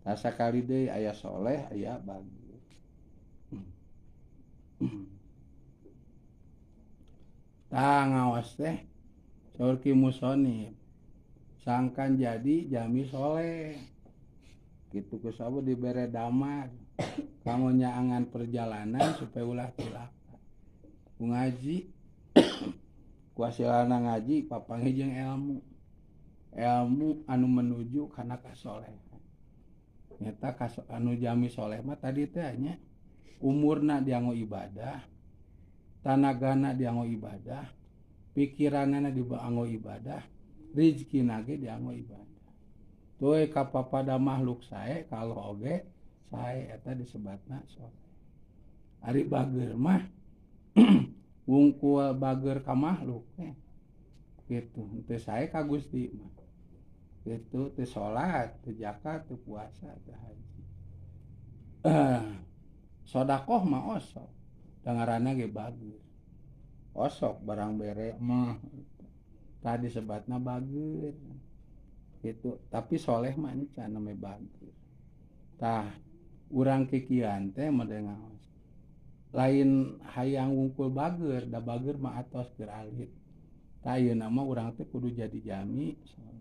Tah sakali deui aya soleh aya bager. Tah ngaos teh saur Ki Musonif sangkan jadi jami soleh. Kitu ku sabu dibere damar kanggo nyaangan perjalanan supaya ulah cilaka. Ku ngaji ku hasilna ngaji papanggih jeung ilmu. Ilmu anu menuju kana kasolehan. Nyata anu jami soleh mah tadi teh nya umurna dianggo ibadah, tanagana dianggo ibadah, pikiranana dianggo ibadah, rizkina ge dianggo ibadah. Tuluy kapapada makhluk sae ka Allah oge sae eta disebatna soleh. Ari bager mah wungkul bager ka makhluk teh kitu teu sae ka Gusti mah. Itu teu salat, teu zakat, teu puasa, teu haji. Sodakoh mah osok, da ngaranna ge bager. Osok barang bere mah tah disebatna bager. Gitu, tapi soleh mah encan name bager. Tah urang kikian teh mode ngaos. Lain hayang wungkul bager, da bager mah atos keur alit. Tah ayeuna mah urang teh kudu jadi jami soleh.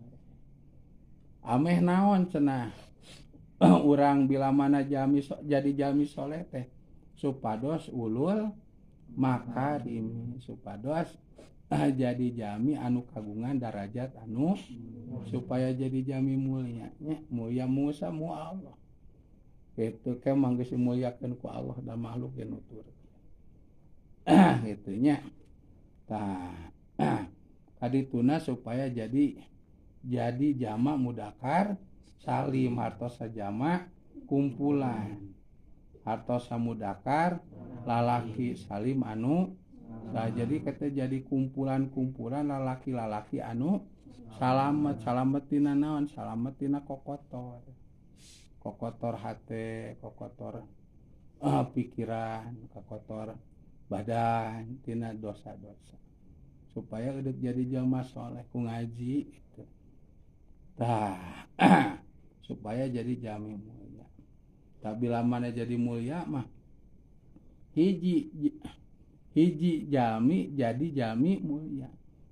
Ameh naon cenah urang bila mana jami jadi jami soleh teh supados ulul makarimi, supados jadi jami anu kagungan darajat anu supaya jadi jami mulia nya, mulia Musa mu Allah. Kitu ke mah geus dimuliakeun ku Allah da makhluk ge nutur. Kitu nya. Tah kadituna supaya jadi jama mudakar salim, hartos sajama kumpulan, hartos samudakar lalaki salim anu. Nah, jadi kita jadi kumpulan-kumpulan lalaki-lalaki anu salamet, salamet tina naon, salamet tina kokotor, kokotor hate, kokotor pikiran, kokotor badan tina dosa-dosa, supaya udah jadi jama soleh ku ngaji gitu. Tah supaya jadi jami mulia. Tah bila mana jadi mulia mah hiji jami jadi jami mulia,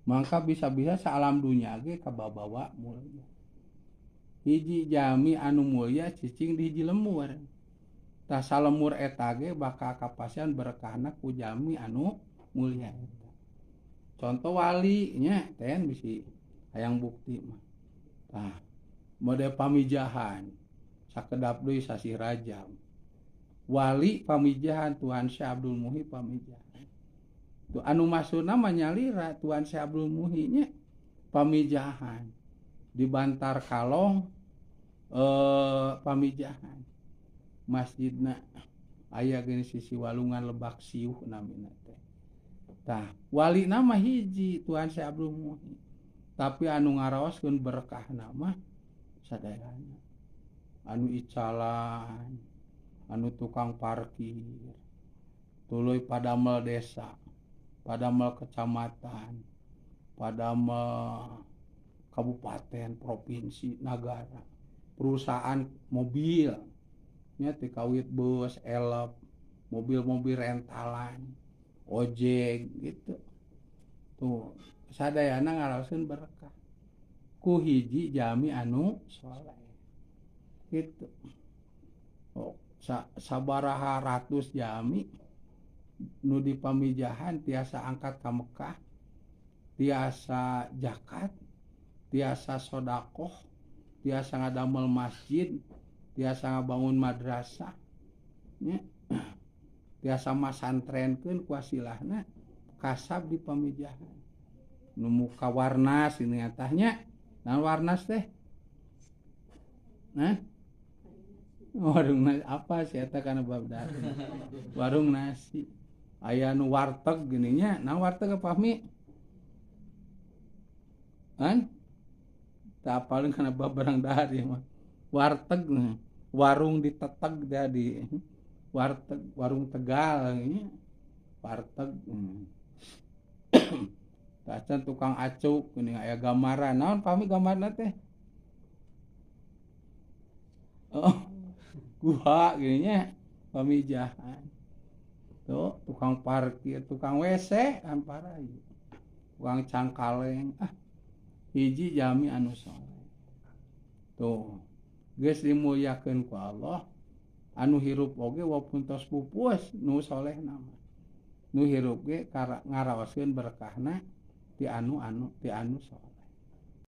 maka bisa-bisa salam dunia ge kababawa mulia. Hiji jami anu mulia cicing di hiji lemur. Tah salemur eta ge bakal kapasian berkahna ku jami anu mulia eta. Contoh wali nya ten bisi hayang bukti mah. Tah mode pamijahan sakedap deui sasih Rajab. Wali pamijahan Tuan Syekh Abdul Muhyi pamijahan. Tu anu maksudna mah nyalira Tuan Syekh Abdul Muhyi nya pamijahan di Bantar Kalong, pamijahan masjidna aya geuning sisi Walungan Lebak Siuh namina teh. Tah wali nama hiji Tuan Syekh Abdul Muhyi, tapi anu ngaraoskeun berkahna mah sadayana. Anu icalan, anu tukang parkir, tuluy padamel desa, padamel kecamatan, padamel kabupaten, provinsi, nagara, perusahaan mobil, nya ti kawit bus, elep, mobil-mobil rentalan, ojek gitu. Tuh sadayana ngaraoskeun berkah ku hiji jami anu soleh gitu. Oh, sabaraha ratus jami nu dipamijahan tiasa angkat ka Mekah, tiasa zakat, tiasa sodakoh, tiasa ngadamel masjid, tiasa ngabangun madrasah nya, tiasa masantrenkeun ku hasilahna kasab di pamijahan. Nu muka warnas ini atahnya, naon warnas teh? Nah, warung nasi apa sih eta kana bab dahar? Warung nasi. Aya nu warteg gini nya, naon warteg apa mi? Kan? Tak paling kana bab barang dahar ieu mah. Warteg, warung diteteg di warteg, warung Tegal nya. Warteg. Tacan tukang acuk geuning aya gambaran. Naon pami gambarna teh? Oh. Guha gini nya pamijahan. Tuh tukang parkir, tukang WC kan parayu. Tukang cangkaleng ah hiji jami anu soleh. Tuh geus dimuliakeun ku Allah anu hirup oge walaupun tos pupus nu soleh nama. Nu hirup ge ngaraoskeun berkahna ti anu-anu ti anu soleh.